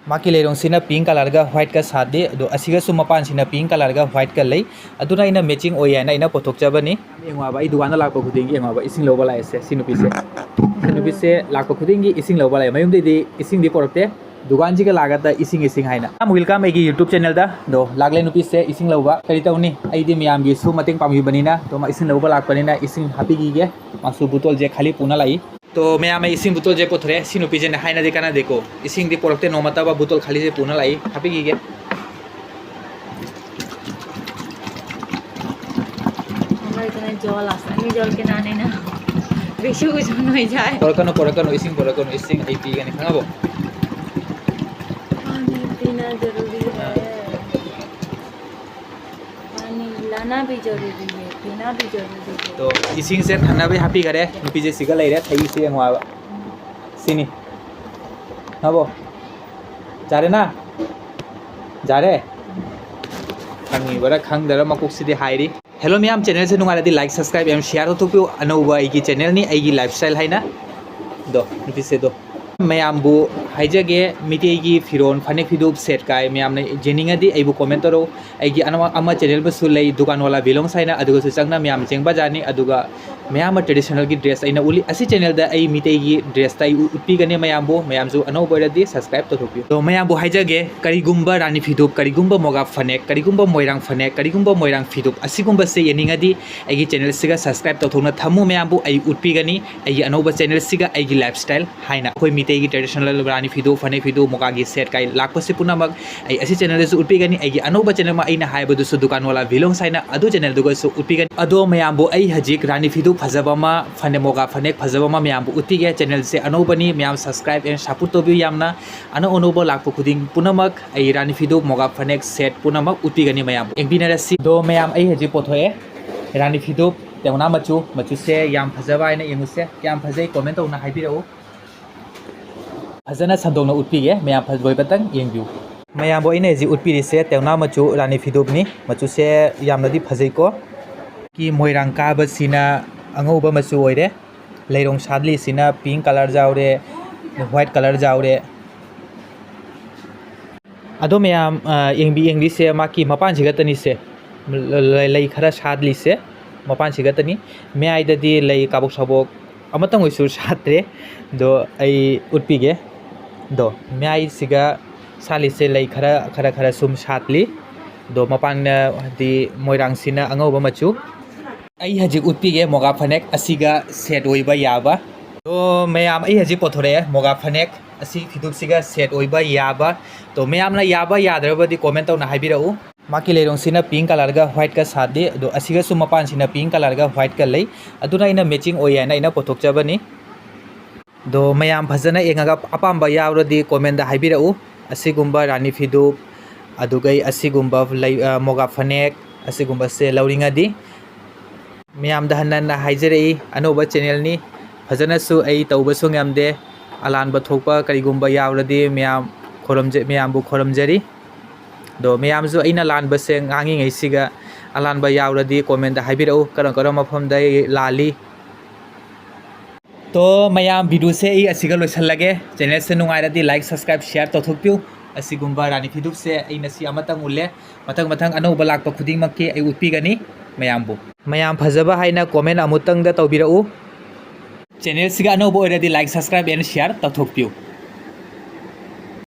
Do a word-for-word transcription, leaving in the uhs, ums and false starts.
ꯃꯥꯒꯤ ꯂꯩꯔꯣꯡꯁꯤꯅ pink colourꯒ whiteꯀ ꯁꯥꯗꯦ, ꯑꯗꯣ ꯑꯁꯤꯒꯁꯨ ꯃꯄꯥꯟꯁꯤꯅ pink colourꯒ whiteꯀ ꯂꯩ꯫ ꯑꯗꯨꯅ ꯑꯩꯅ matching ꯑꯣꯏ ꯍꯥꯏꯅ ꯑꯩꯅ ꯄꯨꯊꯣꯛꯆꯕꯅꯤ꯫ ꯌꯦꯡꯉꯣꯕ, ꯑꯩ ꯗꯨꯀꯥꯟꯗ ꯂꯥꯛꯄ ꯈꯨꯗꯤꯡꯒꯤ ꯌꯦꯡꯉꯣꯕ, ꯏꯁꯤꯡ ꯂꯧꯕ ꯂꯥꯛꯑꯦꯁꯦ ꯁꯤ ꯅꯨꯄꯤꯁꯦ꯫ ꯁꯤ ꯅꯨꯄꯤꯁꯦ ꯂꯥꯛꯄ ꯈꯨꯗꯤꯡꯒꯤ ꯏꯁꯤꯡ ꯂꯧꯕ ꯂꯥꯛꯑꯦ꯫ ꯃꯌꯨꯝꯗꯩꯗꯤ ꯏꯁꯤꯡꯗꯤ ꯄꯨꯔꯛꯇꯦ, ꯗꯨꯀꯥꯟꯁꯤꯒ ꯂꯥꯛꯑꯒ ꯏꯁꯤꯡ, ꯏꯁꯤꯡ ꯍꯥꯏꯅ꯫ Welcome ꯑꯩꯒꯤ YouTube channelꯗ꯫ ꯑꯗꯣ ꯂꯥꯛꯂꯦ ꯅꯨꯄꯤꯁꯦ ꯏꯁꯤꯡ ꯂꯧꯕ꯫ ꯀꯔꯤ ꯇꯧꯅꯤ, ꯑꯩꯗꯤ ꯃꯌꯥꯝꯒꯤꯁꯨ ꯃꯇꯦꯡ ꯄꯥꯡꯕꯤꯕꯅꯤꯅ꯫ ꯑꯗꯣ ꯃꯥ ꯏꯁꯤꯡ ꯂꯧꯕ ꯂꯥꯛꯄꯅꯤꯅ ꯏꯁꯤꯡ ꯍꯥꯞꯄꯤꯈꯤꯒꯦ꯫ ꯃꯥꯁꯨ ꯕꯣꯇꯜꯁꯦ ꯈꯥꯂꯤ ꯄꯨꯅ ꯂꯥꯛꯏ꯫ ꯇꯣ, ꯃꯌꯥꯝ, ꯑꯩ ꯏꯁꯤꯡ ꯕꯣꯇꯜꯁꯦ ꯄꯨꯊꯣꯔꯛꯑꯦ꯫ ꯁꯤ ꯅꯨꯄꯤꯁꯤꯅ ꯍꯥꯏꯅꯗꯤ ꯀꯥꯟꯅꯗꯦꯀꯣ, ꯏꯁꯤꯡꯗꯤ ꯄꯨꯔꯛꯇꯦ, ꯅꯣꯡꯃꯇꯕ ꯕꯣꯇꯜ ꯈꯥꯂꯤꯁꯦ ꯄꯨꯅ ꯂꯥꯛꯏ꯫ ꯍꯥꯞꯄꯤꯈꯤꯒꯦ꯫ हमारे इतना जल आता है, जल के नहाने ना। बेशु कुछ हो जाए। ꯄꯨꯔꯛꯀꯅꯨ, ꯄꯨꯔꯛꯀꯅꯨ, ꯏꯁꯤꯡ ꯄꯨꯔꯛꯀꯅꯨ, ꯏꯁꯤꯡ ꯑꯩ ꯄꯤꯒꯅꯤ, ꯈꯪꯉꯕꯣ? पानी पीना जरूरी है। पानी लाना भी जरूरी है, पीना भी जरूरी है। ꯇꯣ, ꯏꯁꯤꯡꯁꯦ ꯊꯛꯅꯕ ꯍꯥꯞꯄꯤꯈꯔꯦ꯫ ꯅꯨꯄꯤꯁꯦ ꯁꯤꯒ ꯂꯩꯔꯦ, ꯊꯛꯏꯁꯦ ꯌꯦꯡꯉꯣ ꯍꯥꯏꯕ꯫ ꯁꯤꯅꯤ꯫ ꯈꯪꯉꯕꯣ? ꯌꯥꯔꯦꯅ? ꯌꯥꯔꯦ? ꯈꯪꯉꯤꯕꯔꯥ ꯈꯪꯗꯔꯥ ꯃꯀꯣꯛꯁꯤꯗꯤ ꯍꯥꯏꯔꯤ꯫ Hello ꯃꯌꯥꯝ, channelꯁꯦ ꯅꯨꯡꯉꯥꯏꯔꯗꯤ like, subscribe and share ꯇꯧꯊꯣꯛꯄꯤꯌꯨ꯫ ꯑꯅꯧꯕ ꯑꯩꯒꯤ channelꯅꯤ, ꯑꯩꯒꯤ lifestyle ꯍꯥꯏꯅ꯫ ꯗꯣ, ꯅꯨꯄꯤꯁꯦ ꯗꯣ꯫ ꯃꯌꯥꯝꯕꯨ ꯍꯥꯏꯖꯒꯦ, ꯃꯤꯇꯩꯒꯤ ꯐꯤꯔꯣꯟ, ꯐꯅꯦꯛ ꯐꯤꯗꯨꯞ set ꯀꯥꯏ ꯃꯌꯥꯝꯅ ꯌꯦꯡꯅꯤꯡꯉꯗꯤ ꯑꯩꯕꯨ comment ꯇꯧꯔꯛꯎ꯫ ꯑꯩꯒꯤ ꯑꯅꯧ-, ꯑꯃ channel ꯑꯃꯁꯨ ꯂꯩ, ꯗꯨꯀꯥꯟꯋꯥꯂꯥ vlogs ꯍꯥꯏꯅ, ꯑꯗꯨꯒꯁꯨ ꯆꯪꯅ ꯃꯌꯥꯝ ꯌꯦꯡꯕ ꯌꯥꯅꯤ꯫ ꯑꯗꯨꯒ ꯃꯌꯥꯝ ꯑꯃ traditionalꯒꯤ dress ꯑꯩꯅ ꯎꯠꯂꯤ꯫ ꯑꯁꯤ channelꯗ ꯑꯩ ꯃꯤꯇꯩꯒꯤ dressꯇ ꯑꯩ ꯎ-, ꯎꯠꯄꯤꯒꯅꯤ ꯃꯌꯥꯝꯕꯨ꯫ ꯃꯌꯥꯝꯁꯨ ꯑꯅꯧꯕ ꯑꯣꯏꯔꯗꯤ subscribe ꯇꯧꯊꯣꯛꯄꯤꯌꯨ꯫ ꯑꯗꯣ ꯃꯌꯥꯝꯕꯨ ꯍꯥꯏꯖꯒꯦ, ꯀꯔꯤꯒꯨꯝꯕ ꯔꯥꯅꯤ ꯐꯤꯗꯨꯞ, ꯀꯔꯤꯒꯨꯝꯕ ꯃꯣꯒꯥ ꯐꯅꯦꯛ, ꯀꯔꯤꯒꯨꯝꯕ ꯃꯣꯏꯔꯥꯡ ꯐꯅꯦꯛ, ꯀꯔꯤꯒꯨꯝꯕ ꯃꯣꯏꯔꯥꯡ ꯐꯤꯗꯨꯞ ꯑꯁꯤꯒꯨꯝꯕꯁꯦ ꯌꯦꯡꯅꯤꯡꯉꯗꯤ ꯑꯩꯒꯤ channelꯁꯤꯒ subscribe ꯇꯧꯊꯣꯛꯅ ꯊꯝꯃꯨ ꯃꯌꯥꯝꯕꯨ꯫ ꯑꯩ ꯎꯠꯄꯤꯒꯅꯤ ꯑꯩꯒꯤ ꯑꯅꯧꯕ channelꯁꯤꯒ ꯑꯩꯒꯤ lifestyle ꯍꯥꯏꯅ꯫ ꯑꯩꯈꯣꯏ ꯃꯤꯇꯩꯒꯤ traditional ꯔꯥꯅꯤ ꯐꯤꯗꯨꯞ, ꯐꯅꯦꯛ ꯐꯤꯗꯨꯞ, ꯃꯣꯒꯥꯒꯤ set ꯀꯥꯏ ꯂꯥꯛꯄꯁꯤ ꯄꯨꯝꯅꯃꯛ ꯑꯩ ꯑꯁꯤ channelꯗꯁꯨ ꯎꯠꯄꯤꯒꯅꯤ꯫ ꯑꯩꯒꯤ ꯑꯅꯧꯕ channel ꯑꯃ ꯑꯩꯅ ꯍꯥꯏꯕꯗꯨꯁꯨ ꯗꯨꯀꯥꯟꯋꯥꯂꯥ vlogs ꯍꯥꯏꯅ ꯑꯗꯨ channelꯗꯨꯒꯁꯨ ꯎꯠꯄꯤꯒꯅꯤ꯫ ꯑꯗꯣ ꯃꯌꯥꯝꯕꯨ ꯑꯩ ꯍꯧꯖꯤꯛ ꯔꯥꯅꯤ ꯐꯤꯗꯨꯞ ꯐꯖꯕ ꯑꯃ, ꯐꯅꯦꯛ ꯃꯣꯒꯥ ꯐꯅꯦꯛ ꯐꯖꯕ ꯑꯃ ꯃꯌꯥꯝꯕꯨ ꯎꯠꯄꯤꯒꯦ꯫ Channelꯁꯦ ꯑꯅꯧꯕꯅꯤ, ꯃꯌꯥꯝ subscribe and support ꯇꯧꯕꯤꯌꯨ ꯌꯥꯝꯅ꯫ ꯑꯅꯧ ꯑꯅꯧꯕ ꯂꯥꯛꯄ ꯈꯨꯗꯤꯡ ꯄꯨꯝꯅꯃꯛ ꯑꯩ ꯔꯥꯅꯤ ꯐꯤꯗꯨꯞ, ꯃꯣꯒꯥ ꯐꯅꯦꯛ set ꯄꯨꯝꯅꯃꯛ ꯎꯠꯄꯤꯒꯅꯤ ꯃꯌꯥꯝꯕꯨ꯫ ꯌꯦꯡꯕꯤꯅꯔꯁꯤ꯫ ꯑꯗꯣ ꯃꯌꯥꯝ ꯑꯩ ꯍꯧꯖꯤꯛ ꯄꯨꯊꯣꯛꯑꯦ ꯔꯥꯅꯤ ꯐꯤꯗꯨꯞ, ꯇꯦꯡꯅꯥ ꯃꯆꯨ, ꯃꯆꯨꯁꯦ ꯌꯥꯝ ꯐꯖꯕ ꯍꯥꯏꯅ ꯌꯦꯡꯉꯨꯁꯦ꯫ ꯀꯌꯥꯝ ꯐꯖꯩ comment ꯇꯧꯅ ꯍꯥꯏꯕꯤꯔꯛꯎ꯫ ꯐꯖꯅ ꯁꯟꯗꯣꯛꯅ ꯎꯠꯄꯤꯒꯦ, ꯃꯌꯥꯝ ꯐ-, ꯂꯣꯏꯕꯇꯪ ꯌꯦꯡꯕꯤꯌꯨ꯫ ꯃꯌꯥꯝꯕꯨ ꯑꯩꯅ ꯍꯧꯖꯤꯛ ꯎꯠꯄꯤꯔꯤꯁꯦ ꯇꯦꯡꯅꯥ ꯃꯆꯨ ꯔꯥꯅꯤ ꯐꯤꯗꯨꯞꯅꯤ꯫ ꯃꯆꯨꯁꯦ ꯌꯥꯝꯅꯗꯤ ꯐꯖꯩꯀꯣ꯫ ꯀꯤ ꯃꯣꯏꯔꯥꯡ ꯀꯥꯕꯁꯤꯅ ꯑꯉꯧꯕ ꯃꯆꯨ ꯑꯣꯏꯔꯦ꯫ ꯂꯩꯔꯣꯡ ꯁꯥꯠꯂꯤꯁꯤꯅ pink colour ꯌꯥꯎꯔꯦ, white colour ꯌꯥꯎꯔꯦ꯫ ꯑꯗꯣ ꯃꯌꯥꯝ, ꯑ, ꯌꯦꯡꯕꯤ-, ꯌꯦꯡꯕꯤꯁꯦ, ꯃꯥꯒꯤ ꯃꯄꯥꯟꯁꯤ ꯈꯛꯇꯅꯤꯁꯦ꯫ ꯂ-, ꯂ-, ꯂꯩ ꯈꯔ ꯁꯥꯠꯂꯤꯁꯦ, ꯃꯄꯥꯟꯁꯤ ꯈꯛꯇꯅꯤ꯫ ꯃꯌꯥꯏꯗꯗꯤ ꯂꯩ ꯀꯥꯕꯣꯛ ꯁꯥꯕꯣꯛ ꯑꯃꯇꯪ ꯑꯣꯏꯁꯨ ꯁꯥꯠꯇ꯭ꯔꯦ꯫ ꯑꯗꯣ ꯑꯩ ꯎꯠꯄꯤꯒꯦ꯫ ꯑꯗꯣ ꯃꯌꯥꯏꯁꯤꯒ ꯁꯥꯠꯂꯤꯁꯦ ꯂꯩ ꯈꯔ, ꯈꯔ, ꯈꯔ ꯁꯨꯝ ꯁꯥꯠꯂꯤ꯫ ꯑꯗꯣ ꯃꯄꯥꯟꯗꯗꯤ ꯃꯣꯏꯔꯥꯡꯁꯤꯅ ꯑꯉꯧꯕ ꯃꯆꯨ꯫ ꯑꯩ ꯍꯧꯖꯤꯛ ꯎꯠꯄꯤꯒꯦ ꯃꯣꯒꯥ ꯐꯅꯦꯛ ꯑꯁꯤꯒ set ꯑꯣꯏꯕ ꯌꯥꯕ꯫ ꯑꯗꯣ ꯃꯌꯥꯝ, ꯑꯩ ꯍꯧꯖꯤꯛ ꯄꯨꯊꯣꯔꯛꯑꯦ ꯃꯣꯒꯥ ꯐꯅꯦꯛ ꯑꯁꯤ ꯐꯤꯗꯨꯞꯁꯤꯒ set ꯑꯣꯏꯕ ꯌꯥꯕ꯫ ꯑꯗꯣ ꯃꯌꯥꯝꯅ ꯌꯥꯕ ꯌꯥꯗ꯭ꯔꯕꯗꯤ comment ꯇꯧꯅ ꯍꯥꯏꯕꯤꯔꯛꯎ꯫ ꯃꯥꯒꯤ ꯂꯩꯔꯣꯡꯁꯤꯅ pink colourꯒ whiteꯀ ꯁꯥꯠꯂꯤ, ꯑꯗꯣ ꯑꯁꯤꯒꯁꯨ ꯃꯄꯥꯟꯁꯤꯅ pink colourꯒ whiteꯀ ꯂꯩ, ꯑꯗꯨꯅ ꯑꯩꯅ matching ꯑꯣꯏ ꯍꯥꯏꯅ ꯑꯩꯅ ꯄꯨꯊꯣꯛꯆꯕꯅꯤ꯫ ꯑꯗꯣ ꯃꯌꯥꯝ ꯐꯖꯅ ꯌꯦꯡꯉꯒ ꯑꯄꯥꯝꯕ ꯌꯥꯎꯔꯗꯤ commentꯇ ꯍꯥꯏꯕꯤꯔꯛꯎ꯫ ꯑꯁꯤꯒꯨꯝꯕ ꯔꯥꯅꯤ ꯐꯤꯗꯨꯞ, ꯑꯗꯨꯒ ꯑꯁꯤꯒꯨꯝꯕ ꯂꯩ, ꯑ, ꯃꯣꯒꯥ ꯐꯅꯦꯛ, ꯑꯁꯤꯒꯨꯝꯕꯁꯦ ꯂꯧꯅꯤꯡꯉꯗꯤ꯫ ꯃꯌꯥꯝꯗ ꯍꯟꯅ ꯍꯟꯅ ꯍꯥꯏꯖꯔꯛꯏ, ꯑꯅꯧꯕ channelꯅꯤ, ꯐꯖꯅꯁꯨ ꯑꯩ ꯇꯧꯕꯁꯨ ꯉꯝꯗꯦ꯫ ꯑꯂꯥꯟꯕ ꯊꯣꯛꯄ ꯀꯔꯤꯒꯨꯝꯕ ꯌꯥꯎꯔꯗꯤ ꯃꯌꯥꯝ ꯈꯨꯔꯨꯝꯖ-, ꯃꯌꯥꯝꯕꯨ ꯈꯨꯔꯨꯝꯖꯔꯤ꯫ ꯑꯗꯣ ꯃꯌꯥꯝꯁꯨ ꯑꯩꯅ ꯂꯥꯟꯕꯁꯦ ꯉꯥꯡꯉꯤꯉꯩꯁꯤꯒ ꯑꯂꯥꯟꯕ ꯌꯥꯎꯔꯗꯤ commentꯇ ꯍꯥꯏꯕꯤꯔꯛꯎ, ꯀꯔꯝ ꯀꯔꯝꯕ ꯃꯐꯝꯗ ꯑꯩ ꯂꯥꯜꯂꯤ꯫ ꯇꯣ ꯃꯌꯥꯝ, videoꯁꯦ ꯑꯩ ꯑꯁꯤꯒ ꯂꯣꯏꯁꯤꯜꯂꯒꯦ꯫ Channelꯁꯦ ꯅꯨꯡꯉꯥꯏꯔꯗꯤ like, subscribe, share ꯇꯧꯊꯣꯛꯄꯤꯌꯨ꯫ ꯑꯁꯤꯒꯨꯝꯕ ꯔꯥꯅꯤ ꯐꯤꯗꯨꯞꯁꯦ ꯑꯩ ꯉꯁꯤ ꯑꯃꯇꯪ ꯎꯠꯂꯦ꯫ ꯃꯊꯪ ꯃꯊꯪ ꯑꯅꯧꯕ ꯂꯥꯛꯄ ꯈꯨꯗꯤꯡꯃꯛꯀꯤ ꯑꯩ ꯎꯠꯄꯤꯒꯅꯤ ꯃꯌꯥꯝꯕꯨ꯫ ꯃꯌꯥꯝ ꯐꯖꯕ ꯍꯥꯏꯅ comment ꯑꯃꯨꯛꯇꯪꯗ ꯇꯧꯕꯤꯔꯛꯎ꯫ Channelꯁꯤꯒ ꯑꯅꯧꯕ ꯑꯣꯏꯔꯗꯤ like, subscribe and share ꯇꯧꯊꯣꯛꯄꯤꯌꯨ꯫